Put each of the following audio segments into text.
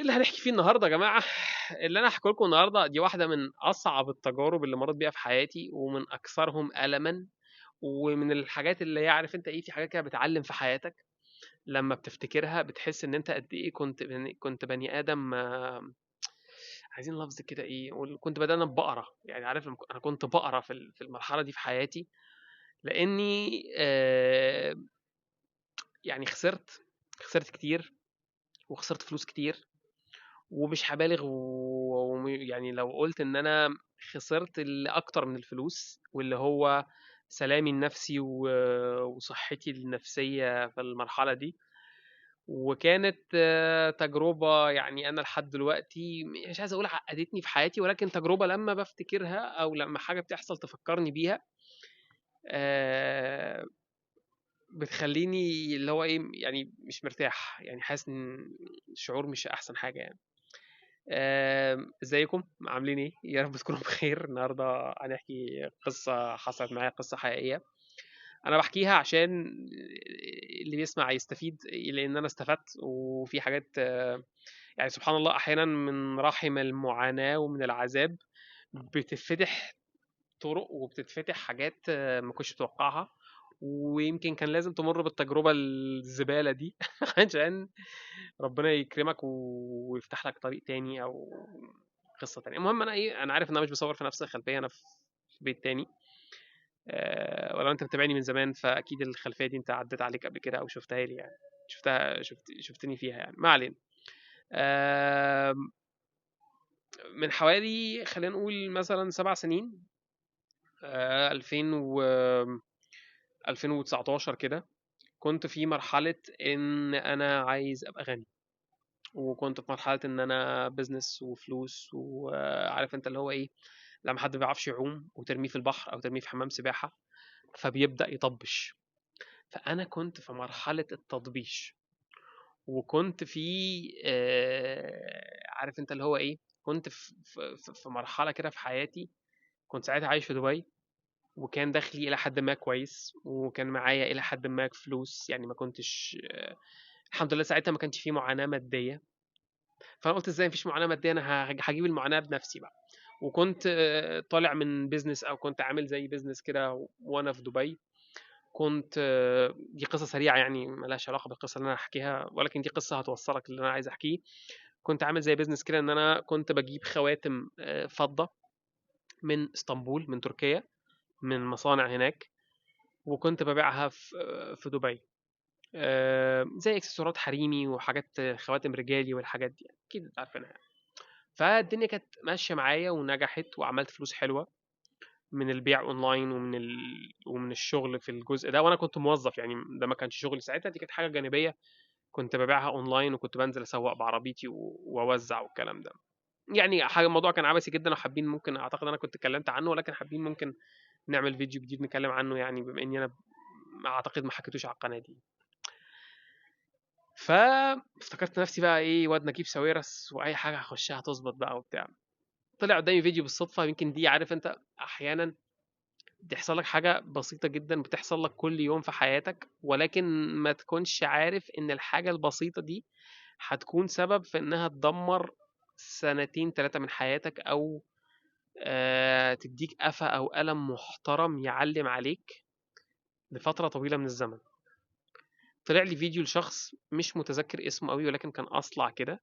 اللي هنحكي فيه النهارده يا جماعة؟ اللي انا هحكي لكم النهارده دي واحدة من اصعب التجارب اللي مريت بيها في حياتي، ومن اكثرهم الما، ومن الحاجات اللي هي عارف انت ايه، في حاجات كده بتعلم في حياتك لما بتفتكرها بتحس ان انت قد ايه كنت بني ادم، عايزين لفظ كده ايه، كنت بدأنا بقرة يعني، عارف انا كنت بقرة في المرحلة دي في حياتي، لاني يعني خسرت كتير، وخسرت فلوس كتير، ومش هبالغ يعني لو قلت ان انا خسرت اللي اكتر من الفلوس، واللي هو سلامي النفسي وصحتي النفسية في المرحلة دي. وكانت تجربة يعني أنا لحد دلوقتي مش عايز أقول عقدتني في حياتي، ولكن تجربة لما بفتكرها أو لما حاجة بتحصل تفكرني بيها، بتخليني اللي هو إيه يعني مش مرتاح، يعني حاسس إن الشعور مش أحسن حاجة يعني. ازيكم عاملين ايه؟ يا رب تكونوا بخير. النهارده هنحكي قصة حصلت معايا، قصة حقيقية انا بحكيها عشان اللي بيسمع يستفيد، لان انا استفدت. وفي حاجات يعني سبحان الله احيانا من رحم المعاناة ومن العذاب بتتفتح طرق وبتتفتح حاجات ما كنتش متوقعها، ويمكن كان لازم تمر بالتجربة الزبالة دي عشان ربنا يكرمك ويفتح لك طريق تاني او قصة تانية. المهم انا ايه، انا عارف ان انا مش بصور في نفس الخلفية، انا في بيت تاني، ولو انت متابعني من زمان فاكيد الخلفية دي انت عدت عليك قبل كده او شفتها لي يعني، شفتني فيها يعني. ما علينا. من حوالي خلينا نقول مثلا 7 سنين، 2019 كده، كنت في مرحلة إن أنا عايز أبقى غني، وكنت في مرحلة إن أنا business وفلوس، وعارف أنت اللي هو إيه، لما حد ما بيعرفش يعوم وترميه في البحر أو ترميه في حمام سباحة فبيبدأ يطبش. فأنا كنت في مرحلة التطبيش، وكنت في عارف أنت اللي هو إيه، كنت في مرحلة كده في حياتي. كنت ساعتها عايش في دبي، وكان دخلي إلى حد ما كويس، وكان معايا إلى حد ما فلوس، يعني ما كنتش الحمد لله ساعتها ما كانش فيه معاناة مادية. فأنا قلت إزاي مفيش معاناة مادية، أنا هجيب المعاناة بنفسي بقى. وكنت طالع من business، أو كنت عامل زي business كده وأنا في دبي. كنت دي قصة سريعة يعني ملهاش علاقة بالقصة اللي أنا هحكيها، ولكن دي قصة هتوصلك اللي أنا عايز أحكيه. كنت عامل زي business كده، إن أنا كنت بجيب خواتم فضة من اسطنبول، من تركيا، من مصانع هناك، وكنت ببيعها في دبي، زي اكسسوارات حريمي وحاجات خواتم رجالي والحاجات دي، اكيد عارفينها يعني. فالدنيا كانت ماشية معايا ونجحت، وعملت فلوس حلوة من البيع اونلاين ومن الشغل في الجزء ده. وانا كنت موظف يعني، ده ما كانش شغلي ساعتها، دي كانت حاجة جانبيه كنت ببيعها اونلاين، وكنت بنزل اسوق بعربيتي واوزع والكلام ده. يعني حاجة، الموضوع كان عبثي جدا، وحابين ممكن اعتقد انا كنت اتكلمت عنه، ولكن حابين ممكن نعمل فيديو جديد نتكلم عنه يعني، بما اني انا ما اعتقد ما حكيتوش على القناة دي. فافتكرت نفسي بقى ايه، واد نجيب ساويرس واي حاجة هخشها هتظبط بقى وبتاع. طلع قدامي فيديو بالصدفة، يمكن دي عارف انت احيانا بتحصل لك حاجة بسيطة جدا، بتحصل لك كل يوم في حياتك، ولكن ما تكونش عارف ان الحاجة البسيطة دي هتكون سبب في انها تدمر 2-3 من حياتك، او تديك قفا او ألم محترم يعلم عليك لفترة طويلة من الزمن. طلع لي فيديو لشخص مش متذكر اسمه قوي، ولكن كان أصلع كده،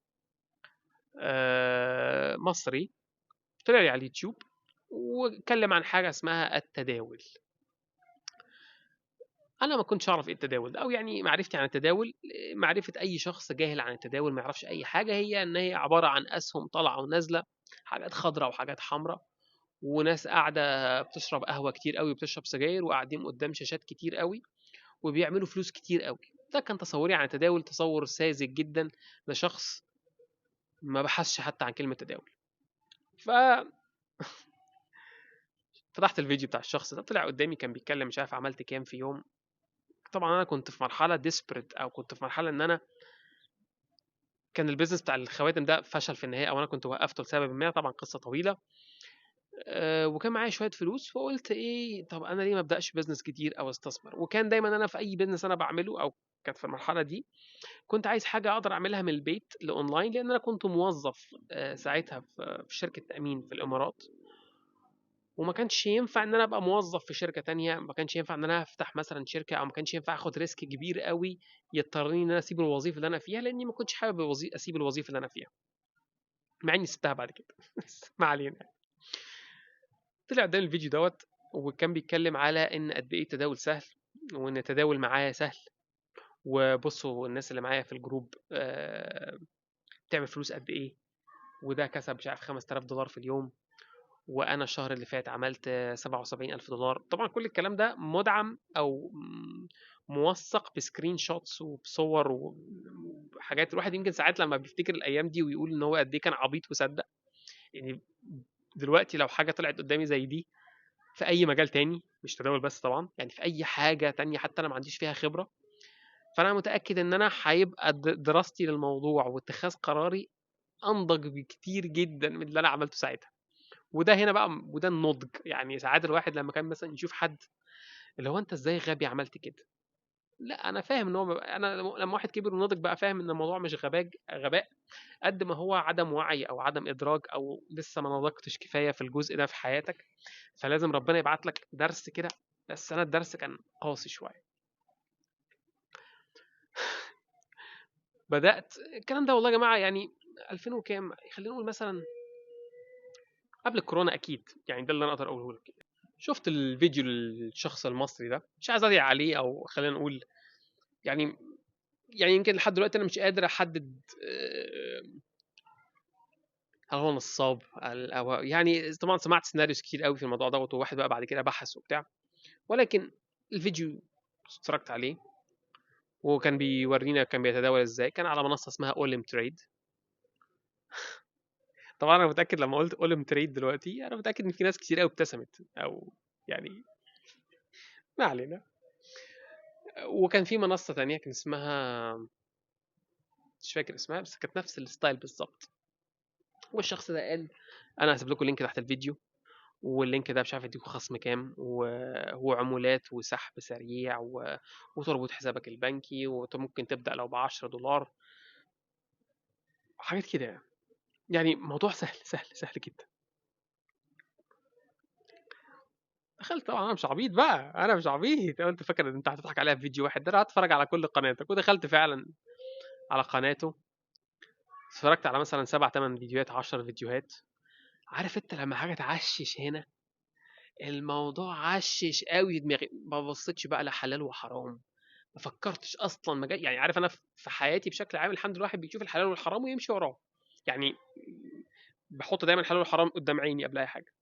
مصري، طلع لي على اليوتيوب واتكلم عن حاجة اسمها التداول. أنا ما كنتش أعرف إيه التداول ده، أو يعني معرفتي عن التداول معرفة أي شخص جاهل عن التداول ما يعرفش أي حاجة، هي إن هي عبارة عن أسهم طالعة ونازلة، حاجات خضراء وحاجات حمراء، وناس قاعدة بتشرب قهوة كتير قوي وبتشرب سجاير، وقاعدين قدام شاشات كتير قوي، وبيعملوا فلوس كتير قوي. ده كان تصوري عن التداول، تصور ساذج جدا لشخص ما بحثش حتى عن كلمة تداول. ف فتحت الفيديو بتاع الشخص ده، طلع قدامي كان بيتكلم مش عارف عملت كام في يوم. طبعا انا كنت في مرحلة desperate، او كنت في مرحلة ان انا كان ال business بتاع الخواتم ده فشل في النهاية، او انا كنت وقفته لسبب ما، طبعا قصة طويلة. وكان معايا شوية فلوس، فقُلت إيه، طَب أنا ليه ما أبدأش business كتير أو أستثمر؟ وكان دايمًا أنا في أي business أنا باعمله أو كانت في المرحلة دي، كنت عايز حاجة أقدر أعملها من البيت لأونلاين، لأن أنا كنت موظف ساعتها في شركة تأمين في الإمارات، وما كانش ينفع إن أنا أبقى موظف في شركة تانية، ما كانش ينفع إن أنا أفتح مثلًا شركة، أو ما كانش ينفع آخد risk كبير أوي يضطرني إن أنا أسيب الوظيفة اللي أنا فيها، لإني ما كنتش حابب أسيب الوظيفة اللي أنا فيها، مع إني سِبتها بعد كده بس ما علينا. طلع قدامي الفيديو دوّة، وكان بيتكلم على إن قد إيه التداول سهل، وإن التداول معاه سهل، وبصوا الناس اللي معايا في ال group بتعمل فلوس قد إيه، وده كسب مش عارف $5000 في اليوم، وأنا الشهر اللي فات عملت $77,000. طبعًا كل الكلام ده مدعم أو موثق ب screenshots وبصور وحاجات. الواحد يمكن ساعات لما بيفتكر الأيام دي ويقول إن هو قد إيه كان عبيط وصدق. يعني دلوقتي لو حاجة طلعت قدامي زي دي في أي مجال تاني، مش تداول بس طبعًا، يعني في أي حاجة تانية حتى أنا ما عنديش فيها خبرة، فأنا متأكد إن أنا هيبقى دراستي للموضوع واتخاذ قراري أنضج بكتير جدًا من اللي أنا عملته ساعتها. وده هنا بقى وده النضج. يعني ساعات الواحد لما كان مثلًا يشوف حد اللي هو أنت إزاي غبي عملت كده؟ لأ، أنا فاهم إن هو أنا لما واحد كبر ونضج بقى فاهم إن الموضوع مش غباء قد ما هو عدم وعي أو عدم إدراك، أو لسه ما نضجتش كفاية في الجزء ده في حياتك، فلازم ربنا يبعت لك درس كده. بس أنا الدرس كان قاسي شوية. بدأت الكلام ده والله يا جماعة يعني 2000 وكام، خلينا نقول مثلًا قبل الكورونا أكيد، يعني ده اللي أنا أقدر أقوله لك. شفت الفيديو للشخص المصري ده، مش عايز أدعي عليه، أو خلينا نقول يعني يمكن لحد دلوقتي أنا مش قادر أحدد هل هو نصاب أو يعني طبعًا سمعت scenarios كتير قوي في الموضوع دوت، وواحد بقى بعد كده بحث وبتاع، ولكن الفيديو اتفرجت عليه وكان بيورينا كان بيتداول ازاي. كان على منصة اسمها Olymp Trade. طبعا انا متأكد لما قلت Olymp Trade دلوقتي انا متأكد ان في ناس كتير قوي ابتسمت، او يعني ما علينا. وكان في منصة تانية كان اسمها مش فاكر اسمها، بس كانت نفس ال style بالظبط. والشخص ده قال انا هسيب لكم ال link تحت الفيديو، وال link ده مش عارف يديكم خصم كام، وهو عمولات وسحب سريع وتربط حسابك البنكي، وممكن تبدأ لو $10، حاجات كده يعني. موضوع سهل سهل سهل جدا. دخلت طبعا انا مش عبيط بقى، انا مش عبيط، انت فاكر ان انت هتضحك عليها في فيديو واحد؟ ده انا هتفرج على كل قناتك. ودخلت فعلا على قناته، اتفرجت على مثلا 7 8 فيديوهات، 10 فيديوهات. عارف انت لما حاجة تعشش هنا، الموضوع عشش قوي دماغي. ما بصيتش بقى لا حلال وحرام، ما فكرتش اصلا، ما جا-، يعني عارف انا في حياتي بشكل عام الحمد لله الواحد بيشوف الحلال والحرام ويمشي وراه، يعني بحط دايما الحلال والحرام قدام عيني قبل اي حاجة.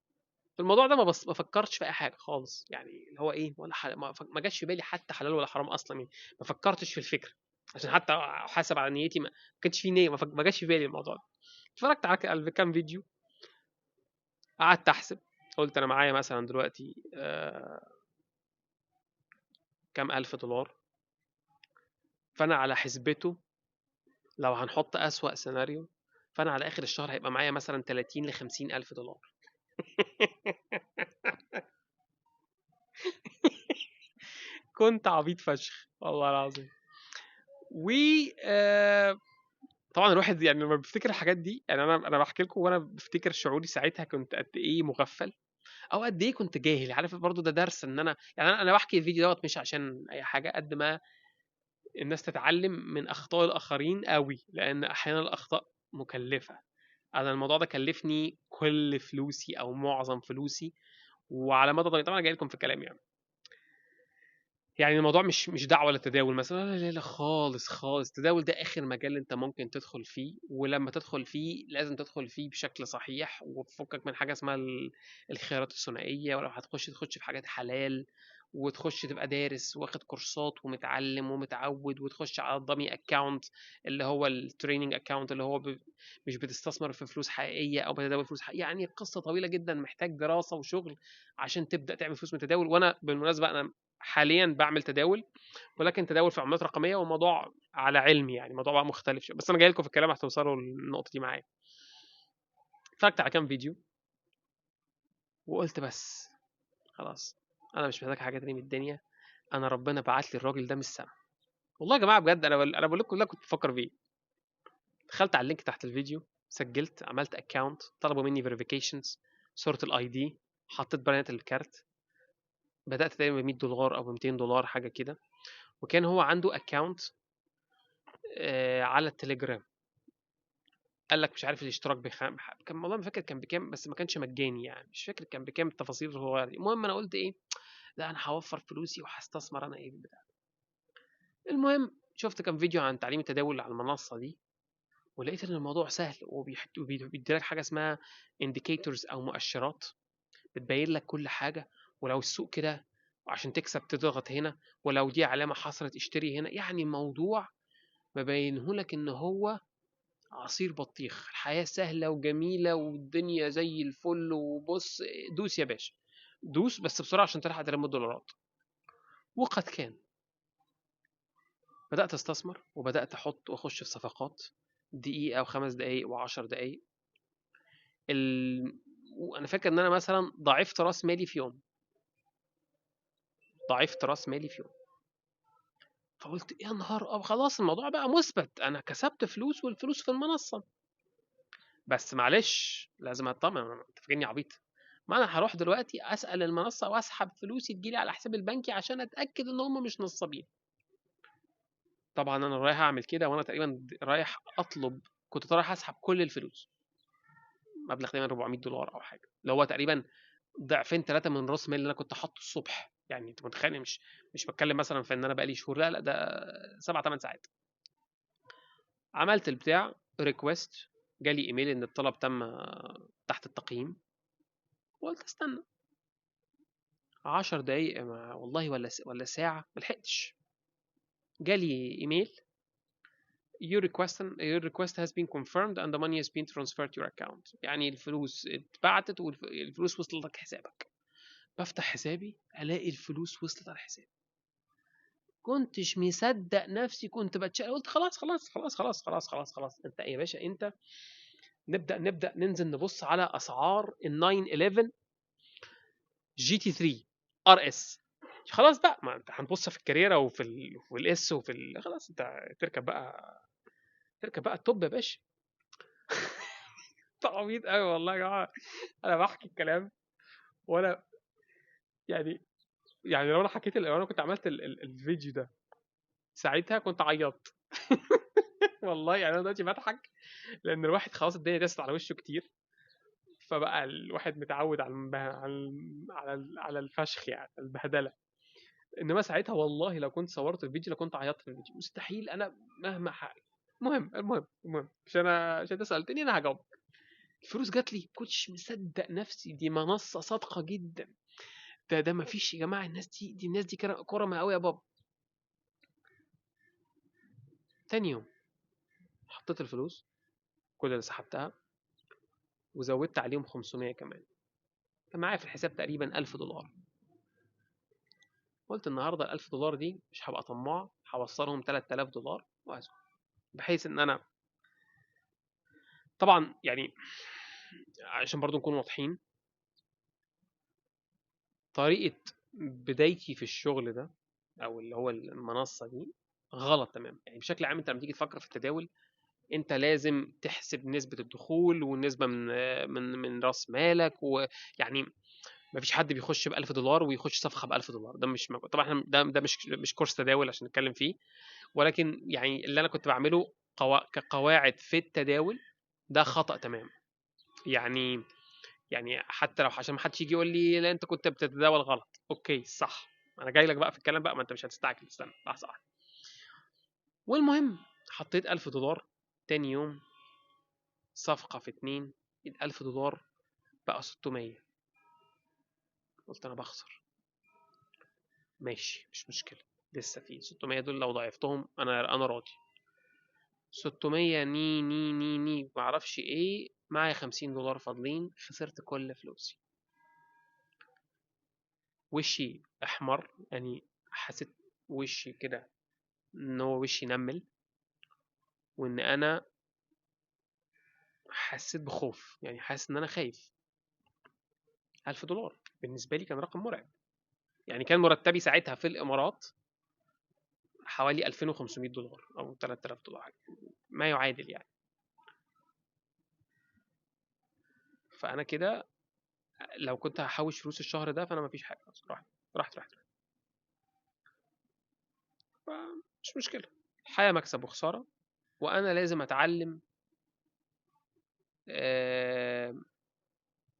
في الموضوع ده ما فكرتش في اي حاجة خالص، يعني اللي هو ايه، ولا ما جاش في بالي حتى حلال ولا حرام اصلا، يعني ما فكرتش في الفكرة عشان حتى احاسب على نيتي، ما كانش في نيه، ما جاش في بالي الموضوع ده. اتفرجت على كام فيديو، قعدت احسب، قلت انا معايا مثلا دلوقتي كام الف دولار، فانا على حسبته لو هنحط اسوأ سيناريو فانا على اخر الشهر هيبقى معايا مثلا تلاتين لخمسين الف دولار. كنت عبيط فشخ والله العظيم. و طبعا الواحد لما بيفتكر الحاجات دي، يعني انا بحكي لكم وانا بفتكر شعوري ساعتها كنت قد ايه مغفل او قد ايه كنت جاهل. عارف برضو ده درس ان انا يعني انا بحكي الفيديو دوت مش عشان اي حاجة، قد ما الناس تتعلم من اخطاء الاخرين قوي، لان احيانا الاخطاء مكلفة. انا الموضوع ده كلفني كل فلوسي او معظم فلوسي، وعلى مدى طويل. طبعا انا جاي لكم في الكلام، يعني الموضوع مش دعوه للتداول مثلا، لا لا لا خالص خالص. التداول ده اخر مجال انت ممكن تدخل فيه، ولما تدخل فيه لازم تدخل فيه بشكل صحيح، وتفكك من حاجة اسمها الخيارات الثنائية، ولو هتخش تخش في حاجات حلال، وتخش تبقى دارس واخد كورسات ومتعلم ومتعود، وتخش على ال dummy account اللي هو ال training account اللي هو مش بتستثمر في فلوس حقيقية او بتداول فلوس حقيقية. يعني قصة طويلة جدا، محتاج دراسة وشغل عشان تبدا تعمل فلوس من التداول. وانا بالمناسبة انا حاليا بعمل تداول، ولكن تداول في عملات رقمية، وموضوع على علمي، يعني موضوع بقى مختلف شوية، بس انا جاي لكم في الكلام هتوصلوا للنقطة دي معايا. اتفرجت على كام فيديو، وقلت بس خلاص انا مش محتاج حاجة تانية من الدنيا، انا ربنا بعت لي الراجل ده من السما. والله يا جماعة بجد انا بقول لكم اللي كنت بفكر فيه. دخلت على ال link تحت الفيديو، سجلت، عملت account، طلبوا مني verifications، صوره ال ID، حطيت بيانات الكارت، بدات تقريبا ب $100 او ب $200 حاجة كده. وكان هو عنده account على التليجرام، قال لك مش عارف الاشتراك بخام كان، والله ما فاكر كان بكام، بس ما كانش مجاني يعني، مش فاكر كان بكام التفاصيل الصغيرة دي. المهم انا قلت ايه، لا انا هوفر فلوسي وهستثمر انا ايه بتاع. المهم شفت كان فيديو عن تعليم التداول على المنصة دي، ولقيت ان الموضوع سهل، وبيدي لك حاجة اسمها indicators او مؤشرات بتبين لك كل حاجة، ولو السوق كده عشان تكسب تضغط هنا، ولو دي علامة حصلت اشتري هنا. يعني الموضوع مبينة لك ان هو عصير بطيخ، الحياة سهلة وجميلة والدنيا زي الفل، وبص دوس يا باشا دوس بس بسرعة عشان تلحق تلم الدولارات. وقد كان، بدات استثمر وبدات احط واخش في صفقات دقيقة و5 دقائق و10 دقائق. وانا فاكر ان انا مثلا ضعفت راس مالي في يوم، ضعفت راس مالي في يوم. فقلت يا نهار اب، خلاص الموضوع بقى مثبت، انا كسبت فلوس والفلوس في المنصة، بس معلش لازم اطمن، انت فاكرني عبيط؟ ما انا هروح دلوقتي اسال المنصة واسحب فلوسي تجيلي على حساب البنكي عشان اتاكد ان هم مش نصابين. طبعا انا رايح اعمل كده، وانا تقريبا رايح اطلب، كنت رايح اسحب كل الفلوس، مبلغ تقريبا $400 او حاجة، اللي هو تقريبا ضعفين 3 من راس مالي اللي انا كنت حاطه الصبح. يعني انت متخيل، مش بتكلم مثلا في ان انا بقالي شهور، لا لا ده 7-8 ساعات. عملت البتاع request، جالي ايميل ان الطلب تم تحت التقييم، وقلت استنى 10 دقايق والله ولا ساعة، ما لحقتش. جالي ايميل your request has been confirmed and the money has been transferred to your account. يعني الفلوس اتبعتت والفلوس وصلت لك حسابك. بفتح حسابي الاقي الفلوس وصلت على حسابي. كنتش مصدق نفسي، كنت بتشقى، قلت خلاص خلاص خلاص خلاص خلاص خلاص خلاص. انت يا باشا انت نبدا ننزل نبص على اسعار ال 911 GT3 RS. خلاص بقى، ما انت هنبص في ال Carrera وفي ال S وفي خلاص انت تركب بقى ال top يا باشا. تعبيط قوي والله يا جماعة، انا بحكي الكلام وانا يعني لو انا حكيت، لو انا كنت عملت الفيديو ده ساعتها كنت عيطت. والله يعني انا دلوقتي بضحك لان الواحد خلاص الدنيا دست على وشه كتير، فبقى الواحد متعود على الفشخ يعني البهدله. انما ساعتها والله لو كنت صورت الفيديو لو كنت عيطت في الفيديو، مستحيل انا مهما حق. المهم عشان انت سالتني انا هجاوبك. الفلوس جات لي، كنتش مصدق نفسي، دي منصة صادقة جدا، ده ما فيش يا جماعة، الناس دي الناس دي كرمه قوي يا بابا. تاني يوم حطيت الفلوس كل اللي سحبتها وزودت عليهم 500 كمان، كان معايا في الحساب تقريبا $1000. قلت النهارده $1000 دي مش هبقى طماع، هوصلهم $3000 وهسكت، بحيث ان انا طبعا يعني عشان برضو نكون واضحين، طريقة بدايتي في الشغل ده او اللي هو المنصة دي غلط تمام. يعني بشكل عام انت لما تيجي تفكر في التداول انت لازم تحسب نسبة الدخول والنسبة من من من راس مالك، ويعني ما فيش حد بيخش ب $1000 ويخش صفقة ب $1000، ده مش موجود. طبعا احنا ده مش كورس تداول عشان نتكلم فيه، ولكن يعني اللي انا كنت بعمله كقواعد في التداول ده خطأ تمام. يعني حتى لو عشان ما حدش يجي يقول لي لا انت كنت بتتداول غلط، okay صح، انا جاي لك بقى في الكلام بقى، ما انت مش هتستعجل، استنى لحظة واحدة. والمهم حطيت $1000، تاني يوم صفقة في 2، $1000 بقى 600. قلت انا بخسر، ماشي مش مشكلة، لسه في 600 دول لو ضعفتهم انا راضي. 600 ني ني ني ني معرفش ايه، معايا $50 فاضلين، خسرت كل فلوسي. وشي احمر، يعني حسيت وشي كده ان هو وشي نمل، وان انا حسيت بخوف، يعني حاسس ان انا خايف. $1000 بالنسبة لي كان رقم مرعب. يعني كان مرتبي ساعتها في الامارات حوالي $2500 او $3000 ما يعادل يعني. فانا كده لو كنت هحوش فلوس الشهر ده فانا مفيش حاجة، راحت راحت راحت. مش مشكلة، الحياة مكسب وخسارة، وانا لازم اتعلم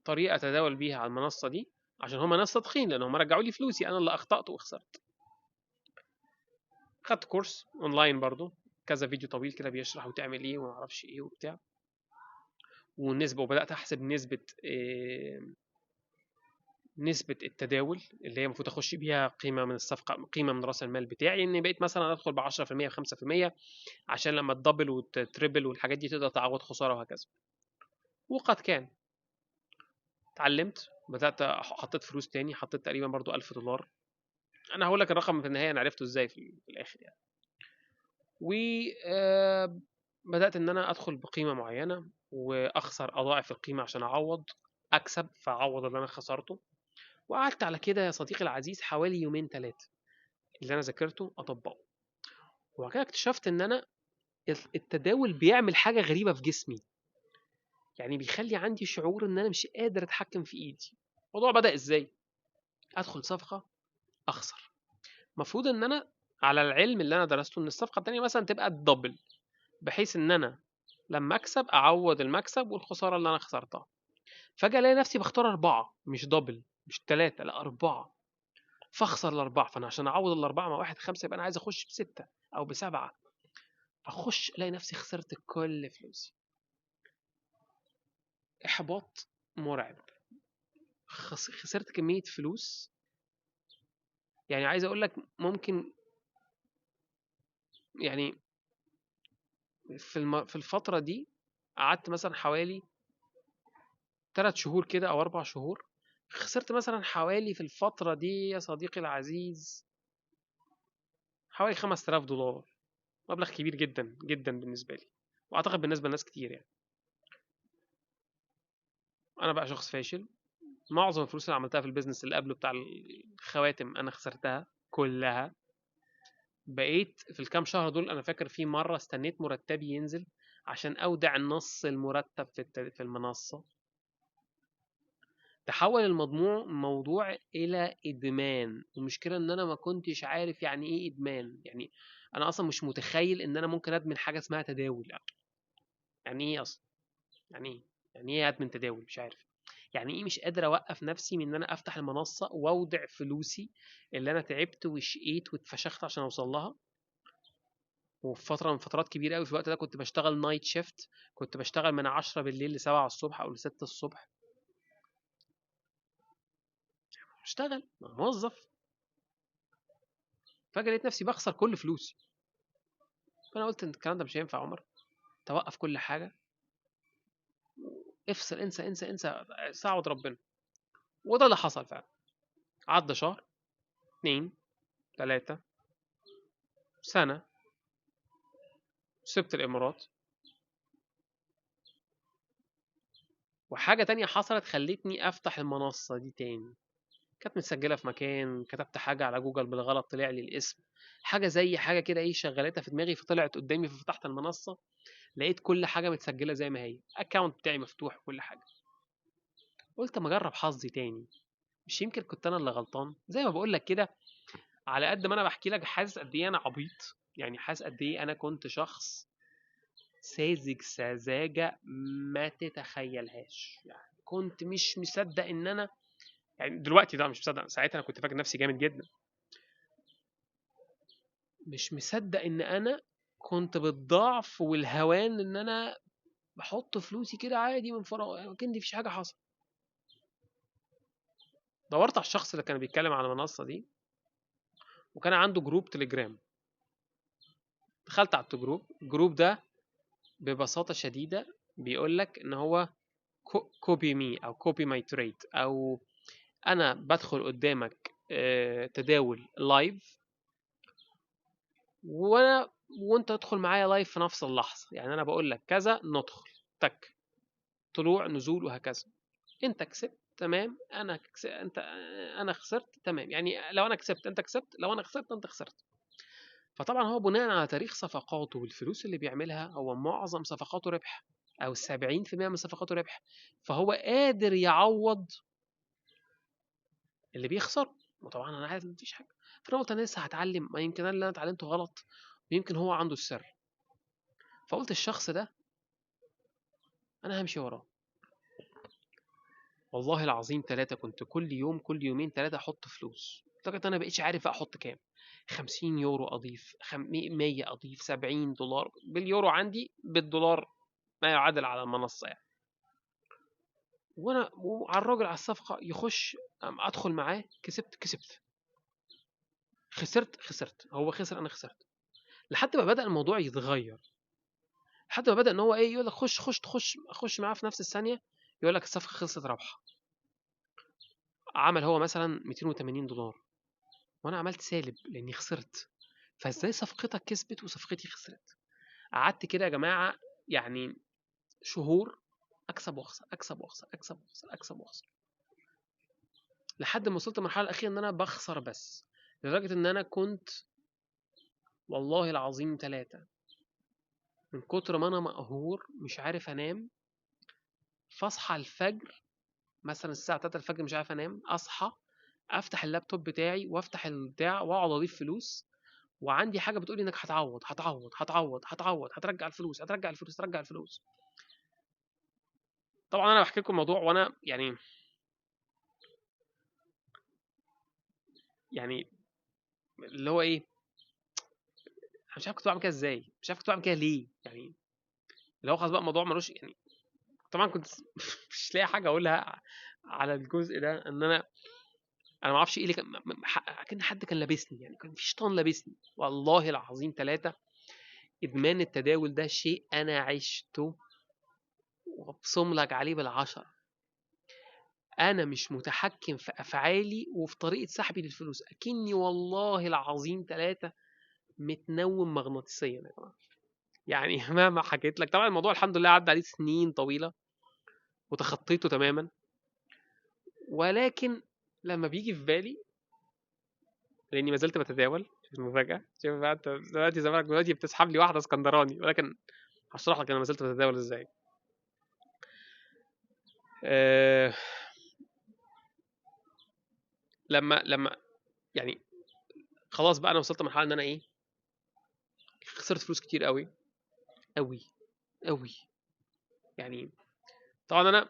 طريقه اتداول بيها على المنصة دي، عشان هما ناس صادقين، لان هما رجعوا لي فلوسي، انا اللي اخطات وخسرت. خدت course online برضو، كذا فيديو طويل كده بيشرح وتعمل ايه وما اعرفش ايه وبتاع والنسبه، وبدات احسب نسبه التداول اللي هي المفروض اخش بيها قيمة من الصفقة، قيمة من راس المال بتاعي، ان بقيت مثلا ادخل ب 10% 5% عشان لما ت double وت triple والحاجات دي تقدر تعوض خسارة وهكذا. وقد كان، اتعلمت، بدات حطيت فلوس تاني، حطيت تقريبا برضو $1000. انا هقول لك الرقم في النهاية انا عرفته ازاي في الاخر يعني. وبدات ان انا ادخل بقيمة معينة واخسر اضاعف القيمة عشان اعوض، اكسب فاعوض اللي انا خسرته. وقعدت على كده يا صديقي العزيز حوالي يومين 3 اللي انا ذاكرته اطبقه. وبعد كده اكتشفت ان انا التداول بيعمل حاجة غريبة في جسمي، يعني بيخلي عندي شعور ان انا مش قادر اتحكم في ايدي. الموضوع بدا ازاي؟ ادخل صفقة اخسر، المفروض ان انا على العلم اللي انا درسته ان الصفقة الثانية مثلا تبقى الدبل، بحيث ان انا لما اكسب اعوض المكسب والخسارة اللي انا خسرتها. فجاة الاقي نفسي بختار 4، مش double، مش 3، لا 4، فاخسر ال4. فانا عشان اعوض ال4 مع 1 5 يبقى انا عايز اخش ب6 او ب7، فاخش الاقي نفسي خسرت كل فلوسي. احباط مرعب، خسرت كمية فلوس، يعني عايز اقول لك ممكن يعني في الفترة دي قعدت مثلا حوالي 3 شهور كده او 4 شهور، خسرت مثلا حوالي في الفترة دي يا صديقي العزيز حوالي $5000، مبلغ كبير جدا جدا بالنسبة لي، واعتقد بالنسبة لناس كتير يعني. انا بقى شخص فاشل، معظم الفلوس اللي عملتها في ال business اللي قبله بتاع الخواتم انا خسرتها كلها. بقيت في الكام شهر دول، انا فاكر في مرة استنيت مرتبي ينزل عشان اودع نص المرتب في المنصة. تحول الموضوع الى ادمان، والمشكلة ان انا ما كنتش عارف يعني ايه ادمان. يعني انا اصلا مش متخيل ان انا ممكن ادمن حاجة اسمها تداول. يعني ايه اصلا؟ يعني ايه؟ يعني ايه ادمن تداول؟ مش عارف يعني ايه. مش قادر اوقف نفسي من ان انا افتح المنصة واودع فلوسي اللي انا تعبت وشقيت واتفشخت عشان اوصل لها. وفي فترة من فترات كبيرة قوي في الوقت ده كنت بشتغل night shift، كنت بشتغل من 10 بالليل ل 7 الصبح او ل 6 الصبح، بشتغل موظف. فجاة لقيت نفسي بخسر كل فلوسي. فانا قلت ان الكلام ده مش هينفع يا عمر، توقف كل حاجة، افصل، انسى انسى انسى، استعوض ربنا. وده اللي حصل فعلا. عدى شهر، 2، 3، سنة، سبت الإمارات. وحاجة تانية حصلت خلتني أفتح المنصة دي تاني. كانت متسجلة في مكان، كتبت حاجة على جوجل بالغلط طلع لي الاسم، حاجة زي حاجة كده ايه شغلتها في دماغي فطلعت قدامي. ففتحت المنصة لقيت كل حاجة متسجلة زي ما هي، ال account بتاعي مفتوح وكل حاجة. قلت ما اجرب حظي تاني، مش يمكن كنت انا اللي غلطان. زي ما بقول لك كده، على قد ما انا بحكي لك حاسس قد ايه انا عبيط، يعني حاسس قد ايه انا كنت شخص ساذج سذاجة ما تتخيلهاش. يعني كنت مش مصدق ان انا، يعني دلوقتي ده مش مصدق، ساعتها انا كنت فاكر نفسي جامد جدا، مش مصدق ان انا كنت بالضعف والهوان ان انا بحط فلوسي كده عادي من فراغ، يعني كأن مفيش حاجة حصلت. دورت على الشخص اللي كان بيتكلم على المنصة دي، وكان عنده group تليجرام. دخلت على ال group، ال group ده ببساطة شديدة بيقول لك ان هو copy me او copy my trade، او انا بدخل قدامك تداول live، وانت تدخل معايا live في نفس اللحظة. يعني انا بقول لك كذا ندخل، تك، طلوع نزول وهكذا. انت كسبت تمام، انا انت انا خسرت، تمام. يعني لو انا كسبت انت كسبت، لو انا خسرت انت خسرت. فطبعا هو بناء على تاريخ صفقاته والفلوس اللي بيعملها، هو معظم صفقاته ربح او 70% من صفقاته ربح، فهو قادر يعوض اللي بيخسره. وطبعا انا عارف ان مفيش حاجة، فانا قلت انا لسه هتعلم، ما يمكن انا اللي انا اتعلمته غلط، ويمكن هو عنده السر. فقلت الشخص ده انا همشي وراه. والله العظيم 3 كنت كل يوم كل يومين 3 احط فلوس، لدرجة انا بقيتش عارف احط كام. 50 يورو اضيف، 100 اضيف، 70 دولار باليورو عندي، بالدولار ما يعادل على المنصة يعني. وانا وعلى الراجل على الصفقة يخش، ادخل معاه، كسبت كسبت، خسرت خسرت، هو خسر انا خسرت، لحد ما بدا الموضوع يتغير، لحد ما بدا ان هو ايه، يقول لك خش خش خش، اخش معاه في نفس الثانية، يقول لك الصفقة خلصت رابحه. عمل هو مثلا 280 دولار وانا عملت سالب لاني خسرت. فازاي صفقتك كسبت وصفقتي خسرت؟ قعدت كده يا جماعة يعني شهور اكسب واخسر، اكسب واخسر، اكسب واخسر، اكسب واخسر، لحد ما وصلت المرحلة الاخيرة ان انا بخسر بس، لدرجة ان انا كنت والله العظيم 3 من كتر ما انا مقهور مش عارف انام. فاصحى الفجر مثلا الساعة 3 الفجر مش عارف انام، اصحى افتح اللابتوب بتاعي وافتح البتاع واقعد اضيف فلوس، وعندي حاجة بتقولي انك هتعوض هتعوض هتعوض هتعوض، هترجع الفلوس هترجع الفلوس هترجع الفلوس. طبعا انا بحكي لكم الموضوع وانا يعني اللي هو ايه، انا مش عارف كنت بعمل كده ازاي، مش عارف كنت بعمل كده ليه، يعني اللي هو خلاص بقى الموضوع ملوش يعني. طبعا كنت مش لاقي حاجة اقولها على الجزء ده، ان انا ما اعرفش ايه اللي كان، كان حد كان لابسني يعني، كان في شيطان لابسني والله العظيم 3. ادمان التداول ده شيء انا عشته وابصم لك عليه بال10. انا مش متحكم في افعالي وفي طريقه سحبي للفلوس، اكني والله العظيم 3 متنوم مغناطيسيا يا جماعة يعني. مهما حكيت لك، طبعا الموضوع الحمد لله عدى عليه سنين طويلة وتخطيته تماما، ولكن لما بيجي في بالي لاني ما زلت بتداول، شوف المفاجاة، شوف بقى انت دلوقتي زمانك دلوقتي بتسحب لي واحدة اسكندراني، ولكن هشرح لك انا ما زلت بتداول ازاي. لما يعني خلاص بقى انا وصلت لمرحلة ان انا ايه، خسرت فلوس كتير قوي قوي قوي يعني. طبعا انا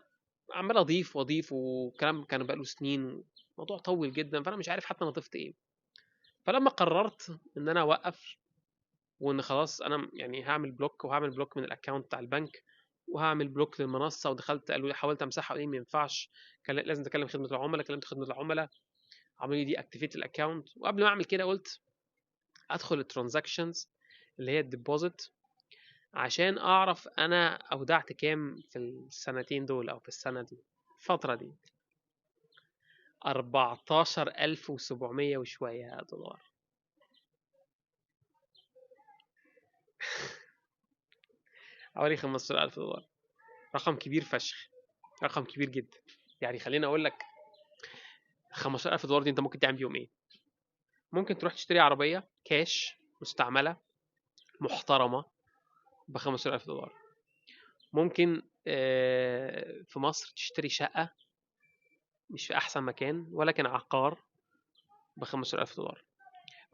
عمال اضيف واضيف وكلام كان بقاله سنين، الموضوع طول جدا، فانا مش عارف حتى انا ضفت ايه. فلما قررت ان انا اوقف وان خلاص انا يعني هعمل block، وهعمل block من ال account بتاع البنك، وهعمل block للمنصه، ودخلت قالوا لي، حاولت امسحها قالوا لي ما ينفعش، كان لازم تكلم خدمة العملاء، كلمت خدمة العملاء عملوا لي deactivate ال account. وقبل ما اعمل كده قلت ادخل ال transactions اللي هي ال deposit عشان اعرف انا اودعت كام في السنتين دول او في السنة دي الفترة دي. 14,700 وشوية دولار. حوالي 15,000 دولار، رقم كبير فشخ، رقم كبير جدا. يعني خليني اقول لك 15,000 دولار دي انت ممكن تعمل بيهم ايه؟ ممكن تروح تشتري عربية كاش مستعملة محترمه ب 15,000 دولار. ممكن في مصر تشتري شقه مش في احسن مكان ولكن عقار ب 15,000 دولار.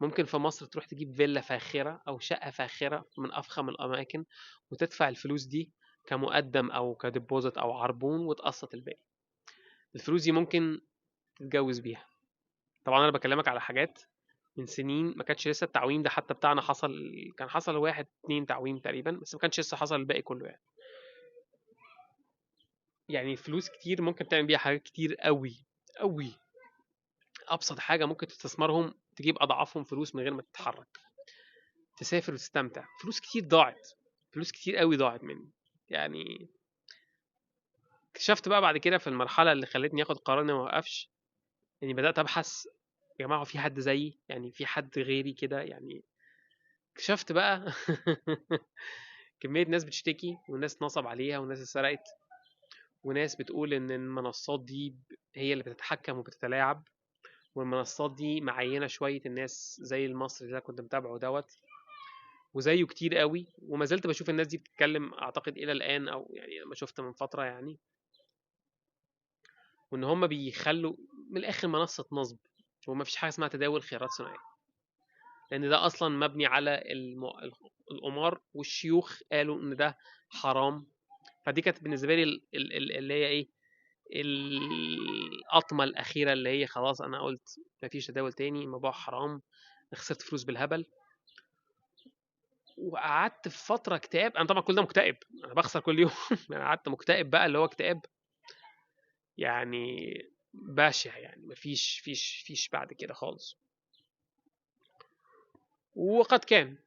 ممكن في مصر تروح تجيب فيلا فاخره او شقه فاخره من افخم الاماكن وتدفع الفلوس دي كمقدم او كديبوزيت او عربون وتقسط الباقي. الفلوس دي ممكن تتجوز بيها. طبعا انا بكلمك على حاجات من سنين ما كانش لسه التعويم ده حتى بتاعنا حصل، كان حصل 1 2 تعويم تقريبا، بس ما كانش لسه حصل الباقي كله. يعني فلوس كتير ممكن تعمل بيها حاجات كتير قوي قوي. ابسط حاجة ممكن تستثمرهم تجيب اضعافهم فلوس من غير ما تتحرك، تسافر وتستمتع. فلوس كتير ضاعت، فلوس كتير قوي ضاعت مني. يعني اكتشفت بقى بعد كده في المرحلة اللي خلتني اخد قرار اني ما اوقفش، اني بدات ابحث يا جماعة في حد زيي، يعني في حد غيري كده. يعني اكتشفت بقى كمية ناس بتشتكي وناس نصب عليها وناس اتسرقت، وناس بتقول ان المنصات دي هي اللي بتتحكم وبتتلاعب، والمنصات دي معينة شوية الناس زي المصري اللي انا كنت متابعه دوت وزيه كتير قوي، وما زلت بشوف الناس دي بتتكلم اعتقد الى الان، او يعني لما شفت من فترة يعني، وان هم بيخلوا من الاخر منصة نصب، وما فيش حاجة اسمها تداول خيارات ثنائية، لان ده اصلا مبني على القمار، والشيوخ قالوا ان ده حرام. فدي كانت بالنسبة لي اللي هي ايه، القطمه الاخيرة اللي هي خلاص انا قلت ما فيش تداول تاني، الموضوع حرام، خسرت فلوس بالهبل. وقعدت في فترة اكتئاب، انا طبعا كل ده مكتئب، انا بخسر كل يوم انا قعدت مكتئب بقى، اللي هو اكتئاب يعني بشع، يعني مفيش فيش فيش بعد كده خالص. وقد كان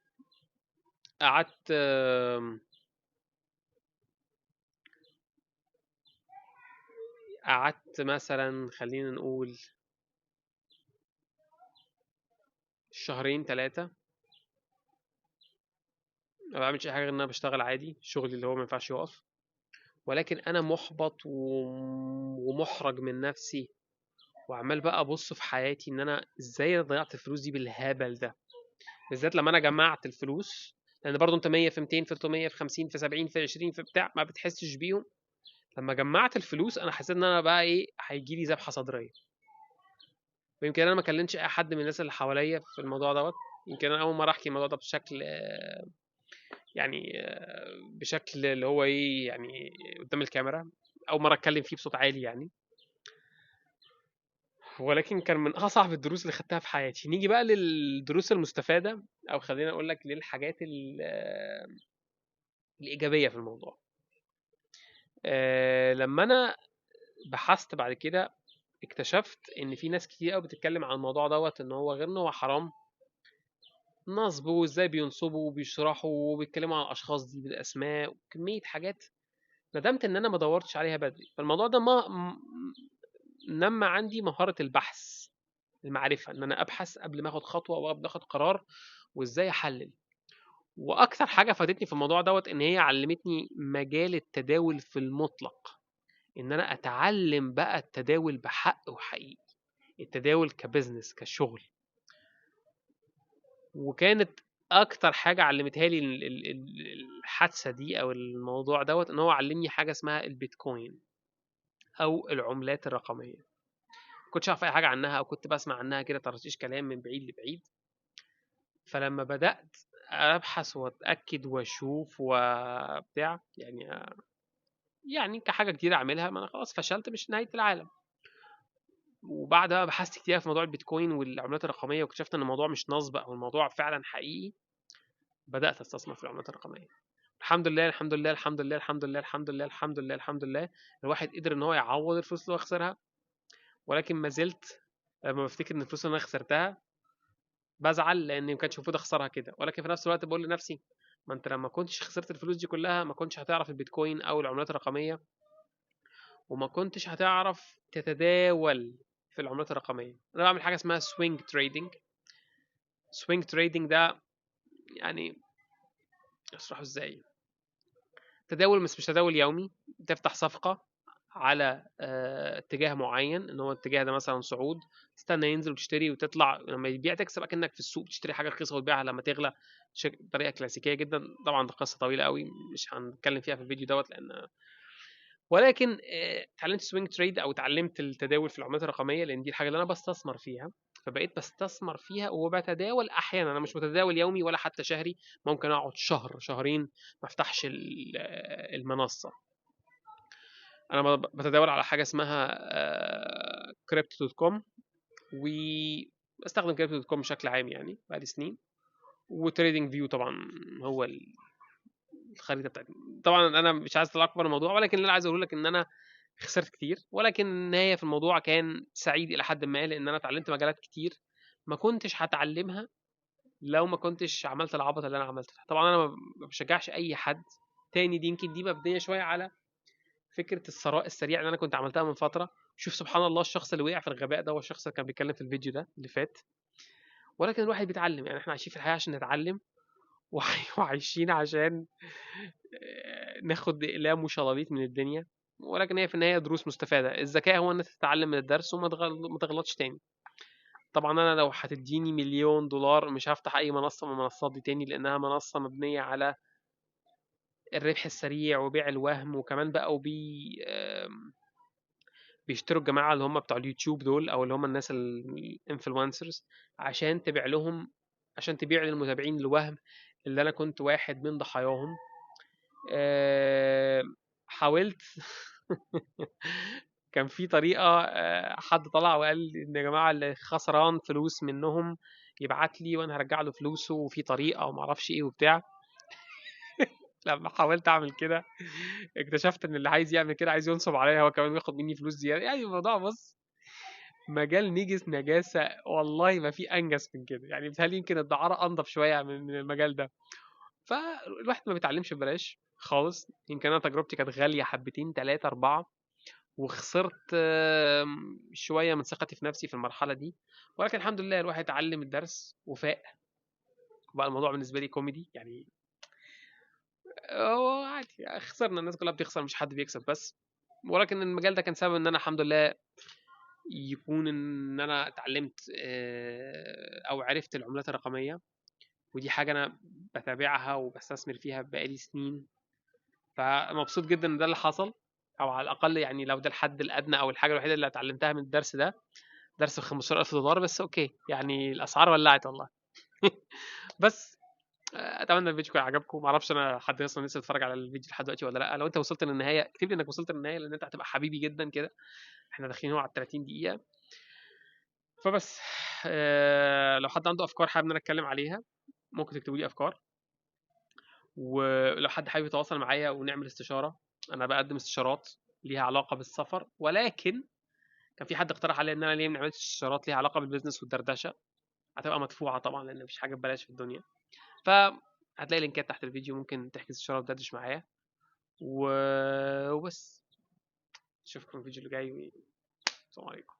قعدت مثلا خلينا نقول شهرين 3 ما بعملش اي حاجة غير ان انا بشتغل عادي، شغلي اللي هو ما ينفعش يقف، ولكن انا محبط ومحرج من نفسي، وعمال بقى ابص في حياتي ان انا ازاي ضيعت الفلوس دي بالهبل ده، بالذات لما انا جمعت الفلوس، لان برضو انت 100 في 200 في 300 في 50 في 70 في 20 في بتاع ما بتحسش بيهم. لما جمعت الفلوس انا حسيت ان انا بقى ايه، هيجي لي ذبحه صدريه. ويمكن انا ما كلمتش اي حد من الناس اللي حواليا في الموضوع دوت، يمكن انا اول مرة احكي الموضوع ده بشكل يعني بشكل اللي هو ايه يعني قدام الكاميرا، اول مرة اتكلم فيه بصوت عالي يعني، ولكن كان من اصعب الدروس اللي خدتها في حياتي. نيجي بقى للدروس المستفادة، او خلينا اقول لك للحاجات الايجابية في الموضوع. لما انا بحثت بعد كده اكتشفت ان في ناس كتير قوي بتتكلم عن الموضوع دوت، ان هو غير ان هو حرام، نصب، وازاي بينصبوا وبيشرحوا وبيتكلموا عن الاشخاص دي بالاسماء وكمية حاجات ندمت ان انا ما دورتش عليها بدري. فالموضوع ده ما نما عندي مهارة البحث، المعرفة، ان انا ابحث قبل ما اخد خطوة او قبل ما اخد قرار، وازاي احلل. واكثر حاجة فادتني في الموضوع دوت ان هي علمتني مجال التداول في المطلق، ان انا اتعلم بقى التداول بحق وحقيقي، التداول كبزنس كشغل. وكانت اكتر حاجة علمتها لي الحادثة دي او الموضوع دوت، ان هو علمني حاجة اسمها البيتكوين او العملات الرقمية. ما كنتش اعرف اي حاجة عنها، او كنت بسمع عنها كده طرطيش كلام من بعيد لبعيد. فلما بدات ابحث واتاكد واشوف وبتاع، يعني كحاجة جديدة اعملها، ما انا خلاص فشلت، مش نهاية العالم. وبعدها بحثت كتير في موضوع البيتكوين والعملات الرقمية، واكتشفت ان الموضوع مش نصب او الموضوع فعلا حقيقي. بدات استثمر في العملات الرقمية. الحمد لله الحمد لله الحمد لله الحمد لله الحمد لله الحمد لله الحمد لله، الواحد قدر ان هو يعوض الفلوس اللي هو خسرها. ولكن ما زلت لما بفتكر ان الفلوس اللي انا خسرتها بزعل، لان ما كانش المفروض اخسرها كده. ولكن في نفس الوقت بقول لنفسي، ما انت لما كنتش خسرت الفلوس دي كلها ما كنتش هتعرف البيتكوين او العملات الرقمية، وما كنتش هتعرف تتداول في العملات الرقمية. انا بعمل حاجة اسمها swing trading. swing trading ده يعني اشرحه ازاي؟ تداول مش تداول يومي، تفتح صفقة على اتجاه معين، ان هو الاتجاه ده مثلا صعود، تستنى ينزل وتشتري وتطلع، لما يبيع تكسب، اكنك في السوق بتشتري حاجة رخيصة وتبيعها لما تغلى، بطريقة كلاسيكية جدا. طبعا ده قصة طويلة قوي مش هنتكلم فيها في الفيديو دوت، لان ولكن اتعلمت swing trade او اتعلمت التداول في العملات الرقمية، لان دي الحاجة اللي انا بستثمر فيها. فبقيت بستثمر فيها وبتداول احيانا. انا مش متداول يومي ولا حتى شهري، ممكن اقعد شهر شهرين ما افتحش المنصة. انا بتداول على حاجة اسمها Crypto.com، وبستخدم Crypto.com بشكل عام يعني بقالي سنين، و TradingView طبعا هو الخريطة بتاعتي. طبعا انا مش عايز اطلع اكبر الموضوع، ولكن اللي انا عايز اقوله لك ان انا خسرت كتير، ولكن النهاية في الموضوع كان سعيد الى حد ما، لان انا اتعلمت مجالات كتير ما كنتش هتعلمها لو ما كنتش عملت العبط اللي انا عملته. طبعا انا ما بشجعش اي حد تاني، دي يمكن دي مبنية شوية على فكرة الثراء السريع اللي انا كنت عملتها من فترة. شوف سبحان الله، الشخص اللي وقع في الغباء ده هو الشخص اللي كان بيتكلم في الفيديو ده اللي فات. ولكن الواحد بيتعلم، يعني احنا عايشين في الحياة عشان نتعلم، وعايشين عشان ناخد اقلام وشلاليت من الدنيا. ولكن هي في النهاية دروس مستفادة. الذكاء هو ان انت تتعلم من الدرس وما تغلطش تاني. طبعا انا لو هتديني $1,000,000 مش هفتح اي منصة من المنصات دي تاني، لانها منصة مبنية على الربح السريع وبيع الوهم، وكمان بقوا بيشتروا الجماعة اللي هم بتوع اليوتيوب دول، او اللي هم الناس ال influencers، عشان تبيع لهم، عشان تبيع للمتابعين الوهم اللي انا كنت واحد من ضحاياهم. حاولت كان في طريقه، حد طلع وقال ان يا جماعة اللي خسران فلوس منهم يبعت لي وانا هرجع له فلوسه، وفي طريقه وما اعرفش ايه وبتاع. لما حاولت اعمل كده اكتشفت ان اللي عايز يعمل كده عايز ينصب عليا هو كمان، وياخد مني فلوس زيادة. يعني الموضوع بص مجال نجس نجاسة، والله ما في انجس من كده. يعني بيتهيألي يمكن الدعاره انضف شوية من المجال ده. فالواحد ما بيتعلمش ببلاش خالص. يمكن انا تجربتي كانت غالية حبتين 3 4، وخسرت شوية من ثقتي في نفسي في المرحلة دي، ولكن الحمد لله الواحد اتعلم الدرس وفاق، وبقى الموضوع بالنسبة لي كوميدي. يعني هو عادي، خسرنا، الناس كلها بتخسر، مش حد بيكسب بس. ولكن المجال ده كان سبب ان انا الحمد لله يكون ان انا اتعلمت، او عرفت العملات الرقمية، ودي حاجة انا بتابعها وبستثمر فيها بقالي سنين. فمبسوط جدا ان ده اللي حصل، او على الاقل يعني لو ده الحد الادنى او الحاجة الوحيدة اللي اتعلمتها من الدرس ده، درس ب $15,000 بس. okay، يعني الاسعار ولعت والله. بس اتمنى الفيديو يكون عجبكم. ما اعرفش انا حد اصلا لسه بيتفرج على الفيديو لحد دلوقتي ولا لا. لو انت وصلت للنهاية اكتب لي انك وصلت للنهاية، لان انت هتبقى حبيبي جدا كده. احنا داخلين هو على 30 دقيقة. فبس لو حد عنده افكار حابب ان انا اتكلم عليها ممكن تكتبوا لي افكار، ولو حد حابب يتواصل معايا ونعمل استشاره، انا بقدم استشارات ليها علاقة بالسفر، ولكن كان في حد اقترح عليا ان انا ليه ما نعملش استشارات ليها علاقة بال business والدردشه. هتبقى مدفوعة طبعا لان مفيش حاجة ببلاش في الدنيا. فهتلاقي لينكات تحت الفيديو، ممكن تحجز استشاره وتدردش معايا. وبس، اشوفكم في الفيديو اللي جاي. السلام عليكم.